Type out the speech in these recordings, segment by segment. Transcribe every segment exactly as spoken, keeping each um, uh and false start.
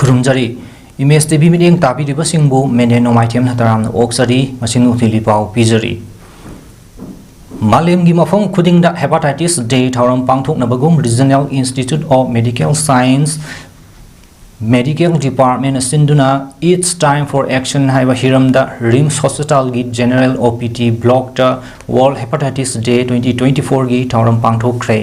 ꯈꯨꯔꯨꯝꯖꯔꯤ꯫ Image T V ꯃꯤꯠꯌꯦꯡ ꯇꯥꯕꯤꯔꯤꯕꯁꯤꯡꯕꯨ ꯃꯦꯅꯦ ꯅꯣꯡꯃꯥꯏꯊꯦꯝ ꯅꯇꯔꯥꯝꯅ ꯑꯣꯛꯆꯔꯤ꯫ ꯃꯁꯤ ꯅꯨꯡꯊꯤꯜꯒꯤ ꯄꯥꯎ ꯄꯤꯖꯔꯤ꯫ ꯃꯥꯂꯦꯝꯒꯤ ꯃꯐꯝ ꯈꯨꯗꯤꯡꯗ Hepatitis Day ꯊꯧꯔꯝ ꯄꯥꯡꯊꯣꯛꯅꯕꯒꯨꯝ Regional Institute of Medical Science Medical Department ꯁꯤꯟꯗꯨꯅ It's Time for Action ꯍꯥꯏꯕ ꯍꯤꯔꯝꯗ ꯔꯤꯝꯁ ꯍꯣꯁꯄꯤꯇꯥꯜꯒꯤ ꯖꯦꯅꯔꯦꯜ ꯑꯣ ꯄꯤ ꯗꯤ ꯕ꯭ꯂꯣꯛꯇ World Hepatitis Day twenty twenty-four ꯒꯤ ꯊꯧꯔꯝ ꯄꯥꯡꯊꯣꯛꯈ꯭ꯔꯦ꯫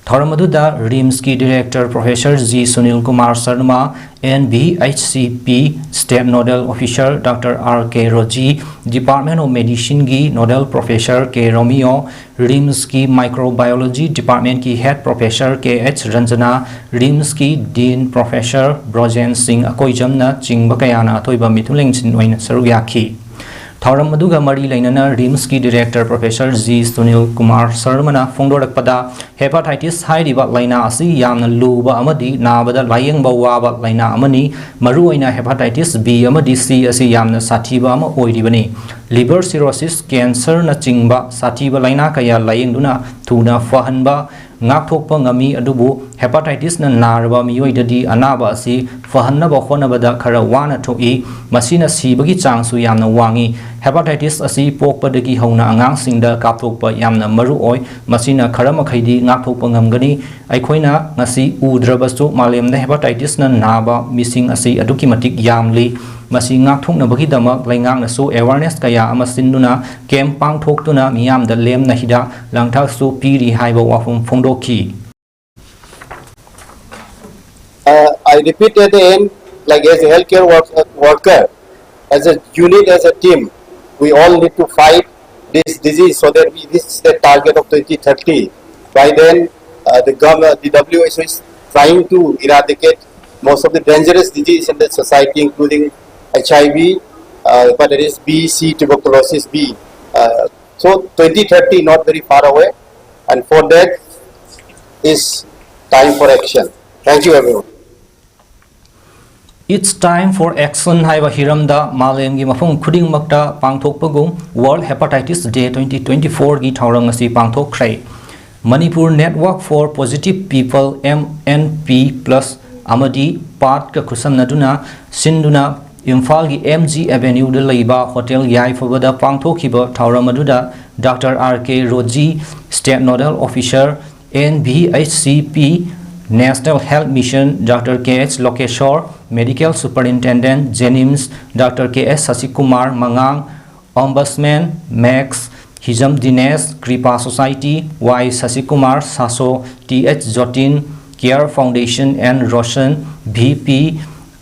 ꯊꯧꯔꯝ ꯑꯗꯨꯗ ꯔꯤꯝꯁꯀꯤ director professor G Sunil Kumar Sharma, N V H C P State Nodal Officer doctor R K Roji, Department of Medicineꯒꯤ ꯅꯣꯗꯦꯜ ꯄ꯭ꯔꯣꯐꯦꯁꯔ ꯀꯦ ꯔꯣꯃꯤꯌꯣ, ꯔꯤꯝꯁꯀꯤ Microbiology Departmentꯀꯤ Head Professor K H Ranjana, ꯔꯤꯝꯁꯀꯤ Dean Professor ꯕ꯭ꯔꯣꯖꯦꯟ ꯁꯤꯡ ꯑꯀꯣꯏꯖꯝꯅ ꯆꯤꯡꯕ ꯀꯌꯥꯅ ꯑꯊꯣꯏꯕ ꯃꯤꯊꯨꯡꯂꯦꯟꯁꯤꯟ ꯑꯣꯏꯅ ꯁꯔꯨꯛ ꯌꯥꯈꯤ꯫ ꯊꯧꯔꯝ ꯑꯗꯨꯒ ꯃꯔꯤ ꯂꯩꯅꯅ ꯔꯤꯝꯁꯀꯤ director professor G Sunil Kumar ꯁꯔꯃꯅ ꯐꯣꯡꯗꯣꯔꯛꯄꯗ, ꯍꯦꯄꯥꯇꯥꯏꯇꯤꯁ ꯍꯥꯏꯔꯤꯕ ꯂꯥꯏꯅꯥ ꯑꯁꯤ ꯌꯥꯝꯅ ꯂꯨꯕ ꯑꯃꯗꯤ ꯅꯥꯕꯗ ꯂꯥꯌꯦꯡꯕ ꯋꯥꯕ ꯂꯥꯏꯅꯥ ꯑꯃꯅꯤ꯫ ꯃꯔꯨꯑꯣꯏꯅ ꯍꯦꯄꯥꯇꯥꯏꯇꯤꯁ ꯕꯤ ꯑꯃꯗꯤ ꯁꯤ ꯑꯁꯤ ꯌꯥꯝꯅ ꯁꯥꯊꯤꯕ ꯑꯃ ꯑꯣꯏꯔꯤꯕꯅꯤ꯫ ꯂꯤꯚꯔ ꯁꯤꯔꯣꯁꯤꯁ, ꯀꯦꯟꯁꯔꯅꯆꯤꯡꯕ ꯁꯥꯊꯤꯕ ꯂꯥꯏꯅꯥ ꯀꯌꯥ ꯂꯥꯌꯦꯡꯗꯨꯅ ꯊꯨꯅ ꯐꯍꯟꯕ, ꯉꯥꯛꯊꯣꯛꯄ ꯉꯝꯃꯤ, ꯑꯗꯨꯕꯨ ꯍꯦꯄꯥꯇꯥꯏꯇꯤꯁꯅ ꯅꯥꯔꯕ ꯃꯤꯑꯣꯏꯗꯗꯤ ꯑꯅꯥꯕ ꯑꯁꯤ ꯐꯍꯟꯅꯕ ꯍꯣꯠꯅꯕꯗ ꯈꯔ ꯋꯥꯅ ꯊꯣꯛꯏ꯫ ꯃꯁꯤꯅ ꯁꯤꯕꯒꯤ ꯆꯥꯡꯁꯨ ꯌꯥꯝꯅ ꯋꯥꯡꯏ꯫ ꯍꯦꯄꯥꯇꯥꯏꯇꯤꯁ ꯑꯁꯤ ꯄꯣꯛꯄꯗꯒꯤ ꯍꯧꯅ ꯑꯉꯥꯡꯁꯤꯡꯗ ꯀꯥꯞꯊꯣꯛꯄ ꯌꯥꯝꯅ ꯃꯔꯨ ꯑꯣꯏ꯫ ꯃꯁꯤꯅ ꯈꯔ ꯃꯈꯩꯗꯤ ꯉꯥꯛꯊꯣꯛꯄ ꯉꯝꯒꯅꯤ꯫ ꯑꯩꯈꯣꯏꯅ ꯉꯁꯤ ꯎꯗ꯭ꯔꯕꯁꯨ ꯃꯥꯂꯦꯝꯗ ꯍꯦꯄꯥꯇꯥꯏꯇꯤꯁꯅ ꯅꯥꯕ ꯃꯤꯁꯤꯡ ꯑꯁꯤ ꯑꯗꯨꯛꯀꯤ ꯃꯇꯤꯛ ꯌꯥꯝꯂꯤ꯫ ꯃꯁꯤ ꯉꯥꯛꯊꯣꯛꯅꯕꯒꯤꯗꯃꯛ ꯂꯩꯉꯥꯛꯅꯁꯨ awareness ꯀꯌꯥ ꯑꯃ ꯁꯤꯟꯗꯨꯅ, camp ꯄꯥꯡꯊꯣꯛꯇꯨꯅ ꯃꯤꯌꯥꯝꯗ ꯂꯦꯝꯅ ꯍꯤꯗꯥꯛ ꯂꯥꯡꯊꯛꯁꯨ ꯄꯤꯔꯤ ꯍꯥꯏꯕ ꯋꯥꯐꯝ ꯐꯣꯡꯗꯣꯛꯈꯤ꯫ Uh, I repeat at the end, like, as a healthcare work, worker, as a unit, as a team, we all need to fight this disease so that we reach the target of twenty thirty. By then, uh, the government, the W H O is trying to eradicate most of the dangerous disease in the society, including H I V, uh, hepatitis B, C, tuberculosis B. Uh, so twenty thirty, not very far away, and for that is time for action. Thank you, everyone. It's Time for Action ꯍꯥꯏꯕ ꯍꯤꯔꯝꯗ ꯃꯥꯂꯦꯝꯒꯤ ꯃꯐꯝ ꯈꯨꯗꯤꯡꯃꯛꯇ ꯄꯥꯡꯊꯣꯛꯄꯒꯨꯝ World Hepatitis Day twenty twenty-four ꯒꯤ ꯊꯧꯔꯝ ꯑꯁꯤ ꯄꯥꯡꯊꯣꯛꯈ꯭ꯔꯦ꯫ Manipur Network for Positive People, M N P plus, ꯑꯃꯗꯤ ꯄꯥꯠꯀ ꯈꯨꯠꯁꯝꯅꯗꯨꯅ ꯁꯤꯟꯗꯨꯅ ꯏꯝꯐꯥꯜꯒꯤ ꯑꯦꯝ ꯖꯤ ꯑꯦꯚꯦꯅ꯭ꯌꯨꯗ ꯂꯩꯕ ꯍꯣꯇꯦꯜ ꯌꯥꯏꯐꯕꯗ ꯄꯥꯡꯊꯣꯛꯈꯤꯕ ꯊꯧꯔꯝ ꯑꯗꯨꯗ doctor R K Roji, state nodal officer, N V H C P, national health mission, doctor K S Lokeshor, medical superintendent, JNIMS, doctor K S Sasikumar ꯃꯉꯥꯡ, ombudsman, ꯃꯦꯛꯁ, Hijam Dinesh, Kripa society, Y Sasikumar, ꯁꯥꯁꯣ, T H Jotin, care foundation N Roshan, V P,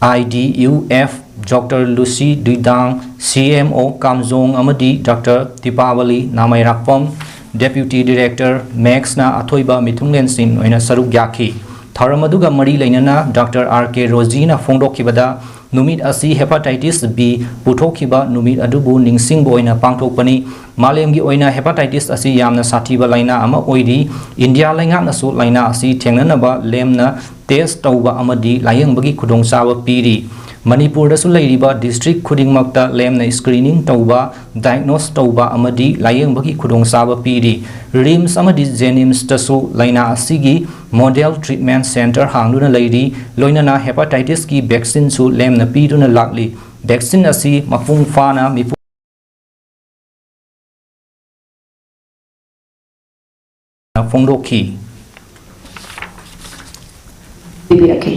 I D U F, doctor Lucy Duidang, C M ꯑꯣ ꯀꯥꯝꯖꯣꯡ ꯑꯃꯗꯤ doctor Deepavali ꯅꯥꯃꯩꯔꯥꯛꯄꯝ, ꯗꯦꯄ꯭ꯌꯨꯇꯤ director, ꯃꯦꯛꯁꯅ ꯑꯊꯣꯏꯕ ꯃꯤꯊꯨꯡꯂꯦꯟꯁꯤꯡ ꯑꯣꯏꯅ ꯁꯔꯨꯛ ꯌꯥꯈꯤ꯫ ꯊꯧꯔꯝ ꯑꯗꯨꯒ ꯃꯔꯤ ꯂꯩꯅꯅ ꯗꯥꯛꯇꯔ ꯑꯥꯔ ꯀꯦ ꯔꯣꯖꯤꯅ ꯐꯣꯡꯗꯣꯛꯈꯤꯕꯗ, ꯅꯨꯃꯤꯠ ꯑꯁꯤ ꯍꯦꯄꯥꯇꯥꯏꯇꯤꯁ ꯕꯤ ꯄꯨꯊꯣꯛꯈꯤꯕ ꯅꯨꯃꯤꯠ ꯑꯗꯨꯕꯨ ꯅꯤꯡꯁꯤꯡꯕ ꯑꯣꯏꯅ ꯄꯥꯡꯊꯣꯛꯄꯅꯤ꯫ ꯃꯥꯂꯦꯝꯒꯤ ꯑꯣꯏꯅ ꯍꯦꯄꯥꯇꯥꯏꯇꯤꯁ ꯑꯁꯤ ꯌꯥꯝꯅ ꯁꯥꯊꯤꯕ ꯂꯥꯏꯅꯥ ꯑꯃ ꯑꯣꯏꯔꯤ꯫ ꯏꯟꯗꯤꯌꯥ ꯂꯩꯉꯥꯛꯅꯁꯨ ꯂꯥꯏꯅꯥ ꯑꯁꯤ ꯊꯦꯡꯅꯅꯕ ꯂꯦꯝꯅ ꯇꯦꯁ ꯇꯧꯕ ꯑꯃꯗꯤ ꯂꯥꯌꯦꯡꯕꯒꯤ ꯈꯨꯗꯣꯡꯆꯥꯕ ꯄꯤꯔꯤ꯫ ꯃꯅꯤꯄꯨꯔꯗꯁꯨ ꯂꯩꯔꯤꯕ ꯗꯤꯁꯇ꯭ꯔꯤꯛ ꯈꯨꯗꯤꯡꯃꯛꯇ ꯂꯦꯝꯅ ꯁ꯭ꯀ꯭ꯔꯤꯅꯤꯡ ꯇꯧꯕ, ꯗꯥꯏꯒꯅꯣꯁ ꯇꯧꯕ ꯑꯃꯗꯤ ꯂꯥꯌꯦꯡꯕꯒꯤ ꯈꯨꯗꯣꯡꯆꯥꯕ ꯄꯤꯔꯤ꯫ ꯔꯤꯝꯁ ꯑꯃꯗꯤ ꯖꯦꯅꯤꯝꯁꯇꯁꯨ ꯂꯥꯏꯅꯥ ꯑꯁꯤꯒꯤ ꯃꯣꯗꯦꯜ ꯇ꯭ꯔꯤꯠꯃꯦꯟ ꯁꯦꯟꯇꯔ ꯍꯥꯡꯗꯨꯅ ꯂꯩꯔꯤ, ꯂꯣꯏꯅꯅ ꯍꯦꯄꯥꯇꯥꯏꯇꯤꯁꯀꯤ ꯚꯦꯛꯁꯤꯟꯁꯨ ꯂꯦꯝꯅ ꯄꯤꯗꯨꯅ ꯂꯥꯛꯂꯤ꯫ ꯚꯦꯛꯁꯤꯟ ꯑꯁꯤ ꯃꯄꯨꯡ ꯐꯥꯅ ꯃꯤꯄꯨꯝ ꯐꯣꯡꯗꯣꯛꯈꯤ꯫ ꯄꯤꯕꯤꯔꯛꯈꯤ꯫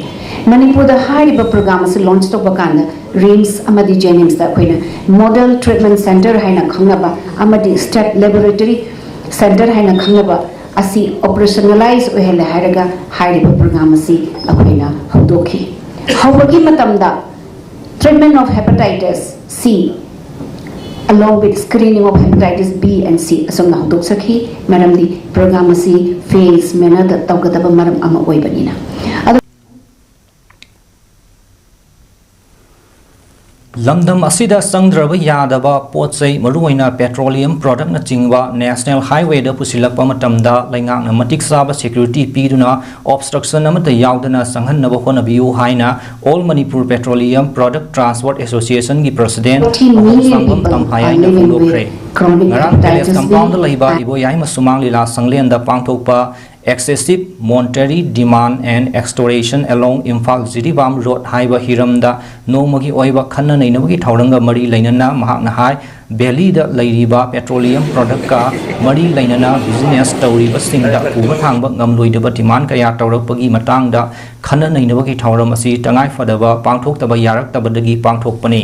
ꯃꯅꯤꯄꯨꯔꯗ ꯍꯥꯏꯔꯤꯕ ꯄ꯭ꯔꯣꯒ꯭ꯔꯥꯝ ꯑꯁꯤ ꯂꯣꯟꯆ ꯇꯧꯕ ꯀꯥꯟꯗ ꯔꯤꯝꯁ ꯑꯃꯗꯤ ꯖꯦꯅꯤꯝꯁꯇ ꯑꯩꯈꯣꯏꯅ ꯃꯣꯗꯦꯜ ꯇ꯭ꯔꯤꯠꯃꯦꯟ ꯁꯦꯟꯇꯔ ꯍꯥꯏꯅ ꯈꯪꯅꯕ ꯑꯃꯗꯤ ꯁ꯭ꯇꯦꯠ ꯂꯦꯕꯣꯔꯦꯇꯔꯤ ꯁꯦꯟꯇꯔ ꯍꯥꯏꯅ ꯈꯪꯅꯕ ꯑꯁꯤ ꯑꯣꯄꯔꯦꯁꯅꯦꯂꯥꯏꯖ ꯑꯣꯏꯍꯜꯂꯦ ꯍꯥꯏꯔꯒ ꯍꯥꯏꯔꯤꯕ ꯄ꯭ꯔꯣꯒ꯭ꯔꯥꯝ ꯑꯁꯤ ꯑꯩꯈꯣꯏꯅ ꯍꯧꯗꯣꯛꯈꯤ꯫ ꯍꯧꯕꯒꯤ ꯃꯇꯝꯗ treatment of hepatitis C along with screening of hepatitis B and C ꯑꯁꯨꯝꯅ ꯍꯧꯗꯣꯛꯆꯈꯤ꯫ ꯃꯔꯝꯗꯤ ꯄ꯭ꯔꯣꯒ꯭ꯔꯥꯝ ꯑꯁꯤ ꯐꯦꯖ ꯃꯦꯅꯔꯗ ꯇꯧꯒꯗꯕ ꯃꯔꯝ ꯑꯃ ꯑꯣꯏꯕꯅꯤꯅ꯫ ꯑꯗꯨ ꯂꯝꯗꯝ ꯑꯁꯤꯗ ꯆꯪꯗ꯭ꯔꯕ ꯌꯥꯗꯕ ꯄꯣꯠ ꯆꯩ, ꯃꯔꯨꯑꯣꯏꯅ ꯄꯦꯇ꯭ꯔꯣꯂꯤꯌꯝ ꯄ꯭ꯔꯣꯗꯛꯅꯆꯤꯡꯕ ꯅꯦꯁꯅꯦꯜ ꯍꯥꯏꯋꯦꯗ ꯄꯨꯁꯤꯜꯂꯛꯄ ꯃꯇꯝꯗ ꯂꯩꯉꯥꯛꯅ ꯃꯇꯤꯛ ꯆꯥꯕ ꯁꯦꯀ꯭ꯌꯨꯔꯤꯇꯤ ꯄꯤꯗꯨꯅ ꯑꯣꯕꯁꯇ꯭ꯔꯛꯁꯟ ꯑꯃꯠꯇ ꯌꯥꯎꯗꯅ ꯆꯪꯍꯟꯅꯕ ꯍꯣꯠꯅꯕꯤꯌꯨ ꯍꯥꯏꯅ All Manipur Petroleum Product Transport Associationꯒꯤ ꯄ꯭ꯔꯁꯤꯗꯦꯟꯠ ꯑꯍꯣꯡꯁꯥꯡꯕꯝ ꯇꯝꯐꯥꯌꯥꯏꯅ ꯐꯣꯡꯗꯣꯛꯈ꯭ꯔꯦ꯫ ꯉꯔꯥꯡ ꯄꯦꯂꯦꯁ ꯀꯝꯄꯥꯎꯟꯗ ꯂꯩꯕ ꯏꯕꯣꯌꯥꯏꯃ ꯁꯨꯃꯥꯡ ꯂꯤꯂꯥ ꯁꯪꯂꯦꯟꯗ ꯄꯥꯡꯊꯣꯛꯄ Excessive Monetary Demand and Extortion Along Imphal Jiribam Road ꯍꯥꯏꯕ ꯍꯤꯔꯝꯗ ꯅꯣꯡꯃꯒꯤ ꯑꯣꯏꯕ ꯈꯟꯅ ꯅꯩꯅꯕꯒꯤ ꯊꯧꯔꯝꯒ ꯃꯔꯤ ꯂꯩꯅꯅ ꯃꯍꯥꯛꯅ ꯍꯥꯏ, ꯚꯦꯂꯤꯗ ꯂꯩꯔꯤꯕ petroleum productꯀ ꯃꯔꯤ ꯂꯩꯅꯅ business ꯇꯧꯔꯤꯕꯁꯤꯡꯗ ꯄꯨꯕ ꯊꯥꯡꯕ ꯉꯝꯂꯣꯏꯗꯕ demand ꯀꯌꯥ ꯇꯧꯔꯛꯄꯒꯤ ꯃꯇꯥꯡꯗ ꯈꯟꯅ ꯅꯩꯅꯕꯒꯤ ꯊꯧꯔꯝ ꯑꯁꯤ ꯇꯉꯥꯏꯐꯗꯕ ꯄꯥꯡꯊꯣꯛꯇꯕ ꯌꯥꯔꯛꯇꯕꯗꯒꯤ ꯄꯥꯡꯊꯣꯛꯄꯅꯤ꯫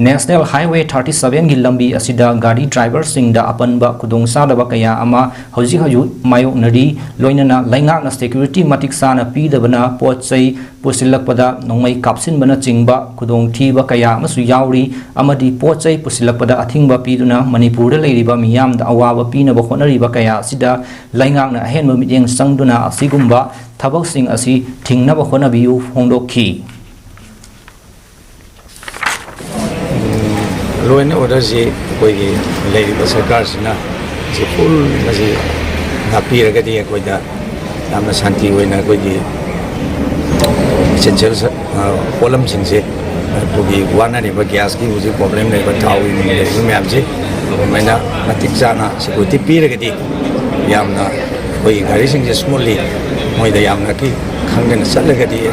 National Highway thirty sevenꯒꯤ ꯂꯝꯕꯤ ꯑꯁꯤꯗ ꯒꯥꯔꯤ driverꯁꯤꯡꯗ ꯑꯄꯟꯕ ꯈꯨꯗꯣꯡꯆꯥꯗꯕ ꯀꯌꯥ ꯑꯃ ꯍꯧꯖꯤꯛ ꯍꯧꯖꯤꯛ ꯃꯥꯌꯣꯛꯅꯔꯤ꯫ ꯂꯣꯏꯅꯅ ꯂꯩꯉꯥꯛꯅ security ꯃꯇꯤꯛ ꯆꯥꯅ ꯄꯤꯗꯕꯅ ꯄꯣꯠ ꯆꯩ ꯄꯨꯁꯤꯜꯂꯛꯄꯗ ꯅꯣꯡꯃꯩ ꯀꯥꯞꯁꯤꯟꯕꯅꯆꯤꯡꯕ ꯈꯨꯗꯣꯡꯊꯤꯕ ꯀꯌꯥ ꯑꯃꯁꯨ ꯌꯥꯎꯔꯤ, ꯑꯃꯗꯤ ꯄꯣꯠ ꯆꯩ ꯄꯨꯁꯤꯜꯂꯛꯄꯗ ꯑꯊꯤꯡꯕ ꯄꯤꯗꯨꯅ ꯃꯅꯤꯄꯨꯔꯗ ꯂꯩꯔꯤꯕ ꯃꯤꯌꯥꯝꯗ ꯑꯋꯥꯕ ꯄꯤꯅꯕ ꯍꯣꯠꯅꯔꯤꯕ ꯀꯌꯥ ꯑꯁꯤꯗ ꯂꯩꯉꯥꯛꯅ ꯑꯍꯦꯟꯕ ꯃꯤꯠꯌꯦꯡ ꯆꯪꯗꯨꯅ ꯑꯁꯤꯒꯨꯝꯕ ꯊꯕꯛꯁꯤꯡ ꯑꯁꯤ ꯊꯤꯡꯅꯕ ꯍꯣꯠꯅꯕꯤꯌꯨ ꯐꯣꯡꯗꯣꯛꯈꯤ꯫ Law and orderꯁꯤ ꯑꯩꯈꯣꯏꯒꯤ ꯂꯩꯔꯤꯕ ꯁꯔꯀꯥꯔꯁꯤꯅ ꯁꯤ full ꯃꯁꯤ ꯉꯥꯛꯄꯤꯔꯒꯗꯤ ꯑꯩꯈꯣꯏꯗ ꯌꯥꯝꯅ ꯁꯥꯟꯇꯤ ꯑꯣꯏꯅ ꯑꯩꯈꯣꯏꯒꯤ essential ꯁ-, ꯑ, ꯄꯣꯠꯂꯝꯁꯤꯡꯁꯦ, ꯑꯩꯈꯣꯏꯒꯤ ꯋꯥꯅꯔꯤꯕ gasꯀꯤ ꯍꯧꯖꯤꯛ problem ꯂꯩꯕ, ꯊꯥꯎꯒꯤ ꯅꯨꯡꯒꯤ ꯂꯩꯔꯤꯕ ꯃꯌꯥꯝꯁꯦ ꯑꯗꯨꯃꯥꯏꯅ ꯃꯇꯤꯛ ꯆꯥꯅ security ꯄꯤꯔꯒꯗꯤ ꯌꯥꯝꯅ ꯑꯩꯈꯣꯏꯒꯤ ꯒꯥꯔꯤꯁꯤꯡꯁꯦ smoothly ꯃꯣꯏꯗ ꯌꯥꯝꯅ ꯈꯤ-, ꯈꯪꯗꯅ ꯆꯠꯂꯒꯗꯤ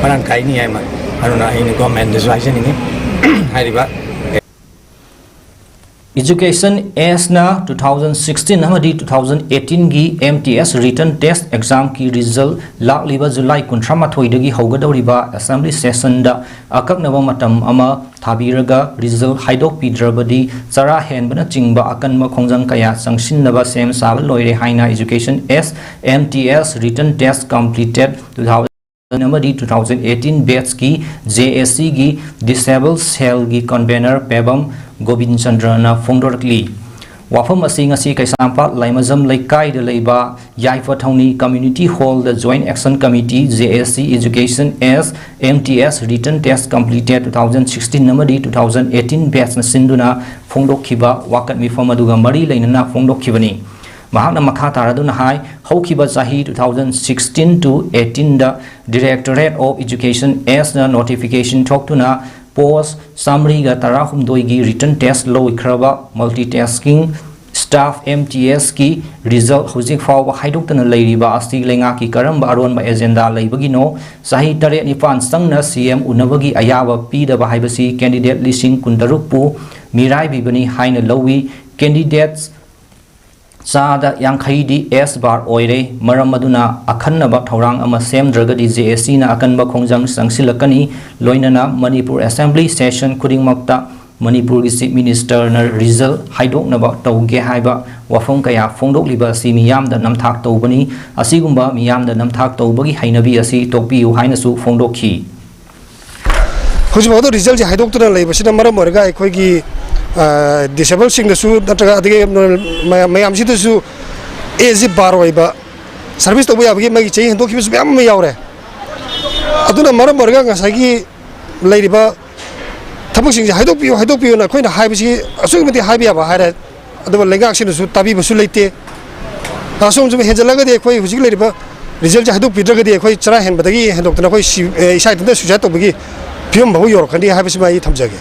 ꯃꯔꯥꯡ ꯀꯥꯏꯅꯤ ꯍꯥꯏꯕ, ꯑꯗꯨꯅ ꯑꯩꯅ governmentꯗꯁꯨ ꯍꯥꯏꯖꯅꯤꯡꯉꯤ꯫ ꯍꯥꯏꯔꯤꯕ Education Sꯅ two thousand sixteen ꯑꯃꯗꯤ two thousand eighteenꯒꯤ M T S written test examꯀꯤ result ꯂꯥꯛꯂꯤꯕ July ꯀꯨꯟꯊ꯭ꯔꯥ ꯃꯥꯊꯣꯏꯗꯒꯤ ꯍꯧꯒꯗꯧꯔꯤꯕ assembly sessionꯗ ꯑꯀꯛꯅꯕ ꯃꯇꯝ ꯑꯃ ꯊꯥꯕꯤꯔꯒ result ꯍꯥꯏꯗꯣꯛꯄꯤꯗ꯭ꯔꯕꯗꯤ ꯆꯔꯥ ꯍꯦꯟꯕꯅꯆꯤꯡꯕ ꯑꯀꯟꯕ ꯈꯣꯡꯖꯪ ꯀꯌꯥ ꯆꯪꯁꯤꯟꯅꯕ ꯁꯦꯝ ꯁꯥꯕ ꯂꯣꯏꯔꯦ ꯍꯥꯏꯅ Education M T S written test completed two thousand ꯑꯃꯗꯤ two thousand eighteen batchꯀꯤ J A Cꯒꯤ disable cellꯒꯤ convener Pebam Gobin ꯆꯟꯗ꯭ꯔꯅ ꯐꯣꯡꯗꯣꯔꯛꯂꯤ꯫ ꯋꯥꯐꯝ ꯑꯁꯤ ꯉꯁꯤ ꯀꯩꯁꯥꯝꯄꯥꯠ ꯂꯥꯏꯃꯖꯝ ꯂꯩꯀꯥꯏꯗ ꯂꯩꯕ ꯌꯥꯏꯐꯊꯧꯅꯤ Community Hallꯗ Joint Action Committee, J A C, Education Science, M T S written test completed two thousand sixteen ꯑꯃꯗꯤ two thousand eighteen batchꯅ ꯁꯤꯟꯗꯨꯅ ꯐꯣꯡꯗꯣꯛꯈꯤꯕ ꯋꯥꯀꯠ ꯃꯤꯐꯝ ꯑꯗꯨꯒ ꯃꯔꯤ ꯂꯩꯅꯅ ꯐꯣꯡꯗꯣꯛꯈꯤꯕꯅꯤ꯫ ꯃꯍꯥꯛꯅ ꯃꯈꯥ ꯇꯥꯔꯗꯨꯅ ꯍꯥꯏ, ꯍꯧꯈꯤꯕ ꯆꯍꯤ two thousand sixteen to eighteenꯗ Directorate of Education Scienceꯅ notification ꯊꯣꯛꯇꯨꯅ post ꯆꯥꯃꯔꯤꯒ ꯇꯔꯥꯍꯨꯝꯗꯣꯏꯒꯤ written test ꯂꯧꯈ꯭ꯔꯕ multitasking Staff M T Sꯀꯤ result ꯍꯧꯖꯤꯛ ꯐꯥꯎꯕ ꯍꯥꯏꯗꯣꯛꯇꯅ ꯂꯩꯔꯤꯕ ꯑꯁꯤ ꯂꯩꯉꯥꯛꯀꯤ ꯀꯔꯝꯕ ꯑꯔꯣꯟꯕ agenda ꯂꯩꯕꯒꯤꯅꯣ? ꯆꯍꯤ ꯇꯔꯦꯠ ꯅꯤꯄꯥꯟ ꯆꯪꯅ C M ꯎꯅꯕꯒꯤ ꯑꯌꯥꯕ ꯄꯤꯗꯕ ꯍꯥꯏꯕꯁꯤ candidate ꯂꯤꯁꯤꯡ ꯀꯨꯟꯇꯔꯨꯛꯄꯨ ꯃꯤꯔꯥꯏꯕꯤꯕꯅꯤ ꯍꯥꯏꯅ ꯂꯧꯏ꯫ Candidates ꯆꯥꯗ ꯌꯥꯡꯈꯩꯗꯤ S bar ꯑꯣꯏꯔꯦ꯫ ꯃꯔꯝ ꯑꯗꯨꯅ ꯑꯈꯟꯅꯕ ꯊꯧꯔꯥꯡ ꯑꯃ ꯁꯦꯝꯗ꯭ꯔꯒꯗꯤ J A Cꯅ ꯑꯀꯟꯕ ꯈꯣꯡꯖꯪ ꯆꯪꯁꯤꯜꯂꯛꯀꯅꯤ꯫ ꯂꯣꯏꯅꯅ ꯃꯅꯤꯄꯨꯔ Assembly session ꯈꯨꯗꯤꯡꯃꯛꯇ ꯃꯅꯤꯄꯨꯔꯒꯤ Chief Ministerꯅ result ꯍꯥꯏꯗꯣꯛꯅꯕ ꯇꯧꯒꯦ ꯍꯥꯏꯕ ꯋꯥꯐꯝ ꯀꯌꯥ ꯐꯣꯡꯗꯣꯛꯂꯤꯕ ꯑꯁꯤ ꯃꯤꯌꯥꯝꯗ ꯅꯝꯊꯥꯛ ꯇꯧꯕꯅꯤ꯫ ꯑꯁꯤꯒꯨꯝꯕ ꯃꯤꯌꯥꯝꯗ ꯅꯝꯊꯥꯛ ꯇꯧꯕꯒꯤ ꯍꯩꯅꯕꯤ ꯑꯁꯤ ꯇꯣꯛꯄꯤꯌꯨ ꯍꯥꯏꯅꯁꯨ ꯐꯣꯡꯗꯣꯛꯈꯤ꯫ ꯍꯧꯖꯤꯛꯐꯥꯎꯗ resultꯁꯦ ꯍꯥꯏꯗꯣꯛꯇꯅ ꯂꯩꯕꯁꯤꯅ ꯃꯔꯝ ꯑꯣꯏꯔꯒ ꯑꯩꯈꯣꯏꯒꯤ, ꯑ, disableꯁꯤꯡꯗꯁꯨ ꯅꯠꯇ꯭ꯔꯒ ꯑꯗꯒꯤ ꯃꯌꯥꯝ-, ꯃꯌꯥꯝꯁꯤꯗꯁꯨ age bar ꯑꯣꯏꯕ, service ꯇꯧꯕ ꯌꯥꯕꯒꯤ ꯃꯥꯒꯤ ꯆꯍꯤ ꯍꯦꯟꯗꯣꯛꯈꯤꯕꯁꯨ ꯃꯌꯥꯝ ꯑꯃ ꯌꯥꯎꯔꯦ꯫ ꯑꯗꯨꯅ ꯃꯔꯝ ꯑꯣꯏꯔꯒ ꯉꯁꯥꯏꯒꯤ ꯂꯩꯔꯤꯕ ꯊꯕꯛꯁꯤꯡꯁꯦ ꯍꯥꯏꯗꯣꯛꯄꯤꯌꯨ, ꯍꯥꯏꯗꯣꯛꯄꯤꯌꯨꯅ ꯑꯩꯈꯣꯏꯅ ꯍꯥꯏꯕꯁꯤ ꯑꯁꯨꯛꯀꯤ ꯃꯇꯤꯛ ꯍꯥꯏꯕ ꯌꯥꯕ ꯍꯥꯏꯔꯦ꯫ ꯑꯗꯨꯒ ꯂꯩꯉꯥꯛꯁꯤꯅꯁꯨ ꯇꯥꯕꯤꯕꯁꯨ ꯂꯩꯇꯦ꯫ ꯑꯁꯣꯝ ꯁꯨꯝ ꯍꯦꯟꯖꯜꯂꯒꯗꯤ ꯑꯩꯈꯣꯏ ꯍꯧꯖꯤꯛ ꯂꯩꯔꯤꯕ resultꯁꯦ ꯍꯥꯏꯗꯣꯛꯄꯤꯗ꯭ꯔꯒꯗꯤ ꯑꯩꯈꯣꯏ ꯆꯔꯥ ꯍꯦꯟꯕꯗꯒꯤ ꯍꯦꯟꯗꯣꯛꯇꯅ ꯑꯩꯈꯣꯏ ꯁꯤ-, ꯑꯦ, ꯏꯁꯥ ꯏꯊꯟꯇ suicide ꯇꯧꯕꯒꯤ ꯐꯤꯕꯝ ꯐꯥꯎꯕ ꯌꯧꯔꯛꯀꯅꯤ ꯍꯥꯏꯕꯁꯤꯃ ꯑꯩ ꯊꯝꯖꯒꯦ꯫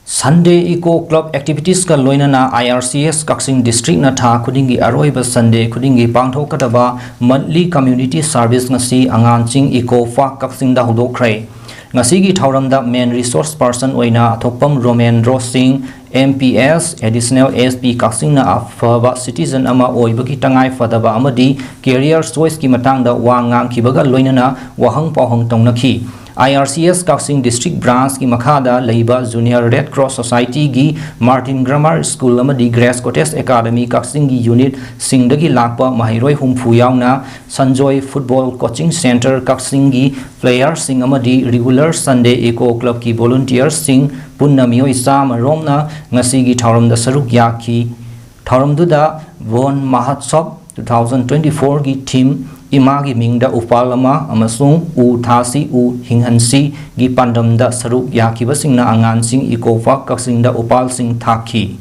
Sunday Eco Club activitiesꯀ ꯂꯣꯏꯅꯅ I R C S ꯀꯛꯆꯤꯡ districtꯅ ꯊꯥ ꯈꯨꯗꯤꯡꯒꯤ ꯑꯔꯣꯏꯕ Sunday ꯈꯨꯗꯤꯡꯒꯤ ꯄꯥꯡꯊꯣꯛꯀꯗꯕ monthly community service ꯉꯁꯤ ꯑꯉꯥꯟꯆꯤꯡ Eco Park ꯀꯛꯆꯤꯡꯗ ꯍꯧꯗꯣꯛꯈ꯭ꯔꯦ꯫ ꯉꯁꯤꯒꯤ ꯊꯧꯔꯝꯗ main resource person ꯑꯣꯏꯅ ꯑꯊꯣꯛꯄꯝ ꯔꯣꯃꯦꯟꯗ꯭ꯔꯣ ꯁꯤꯡ, M P S, Additional S P ꯀꯛꯆꯤꯡꯅ ꯑꯐꯕ citizen ꯑꯃ ꯑꯣꯏꯕꯒꯤ ꯇꯉꯥꯏ ꯐꯗꯕ ꯑꯃꯗꯤ career choiceꯀꯤ ꯃꯇꯥꯡꯗ ꯋꯥ ꯉꯥꯡꯈꯤꯕꯒ ꯂꯣꯏꯅꯅ ꯋꯥꯍꯪ ꯄꯥꯎꯍꯪ ꯇꯧꯅꯈꯤ꯫ I R C S Kakching district branchꯀꯤ ꯃꯈꯥꯗ ꯂꯩꯕ Junior Red Cross Societyꯒꯤ Martin Grammar School ꯑꯃꯗꯤ Grace Cottage Academy ꯀꯛꯆꯤꯡꯒꯤ unitꯁꯤꯡꯗꯒꯤ ꯂꯥꯛꯄ ꯃꯍꯩꯔꯣꯏ ꯍꯨꯝꯐꯨ ꯌꯥꯎꯅ ꯁꯟꯖꯣꯏ Football Coaching Centre ꯀꯛꯆꯤꯡꯒꯤ playerꯁꯤꯡ ꯑꯃꯗꯤ regular Sunday Eco Clubꯀꯤ volunteersꯁꯤꯡ ꯄꯨꯟꯅ ꯃꯤꯑꯣꯏ ꯆꯥꯝꯃ ꯔꯣꯝꯅ ꯉꯁꯤꯒꯤ ꯊꯧꯔꯝꯗ ꯁꯔꯨꯛ ꯌꯥꯈꯤ꯫ ꯊꯧꯔꯝꯗꯨꯗ Van Mahotsav two thousand twenty-fourꯒꯤ theme ꯏꯃꯥꯒꯤ ꯃꯤꯡꯗ ꯎꯄꯥꯜ ꯑꯃ ꯑꯃꯁꯨꯡ ꯎ ꯊꯥꯁꯤ, ꯎ ꯍꯤꯡꯍꯟꯁꯤꯒꯤ ꯄꯥꯟꯗꯝꯗ ꯁꯔꯨꯛ ꯌꯥꯈꯤꯕꯁꯤꯡꯅ ꯑꯉꯥꯟꯆꯤꯡ Eco Park ꯀꯛꯆꯤꯡꯗ ꯎꯄꯥꯜꯁꯤꯡ ꯊꯥꯈꯤ꯫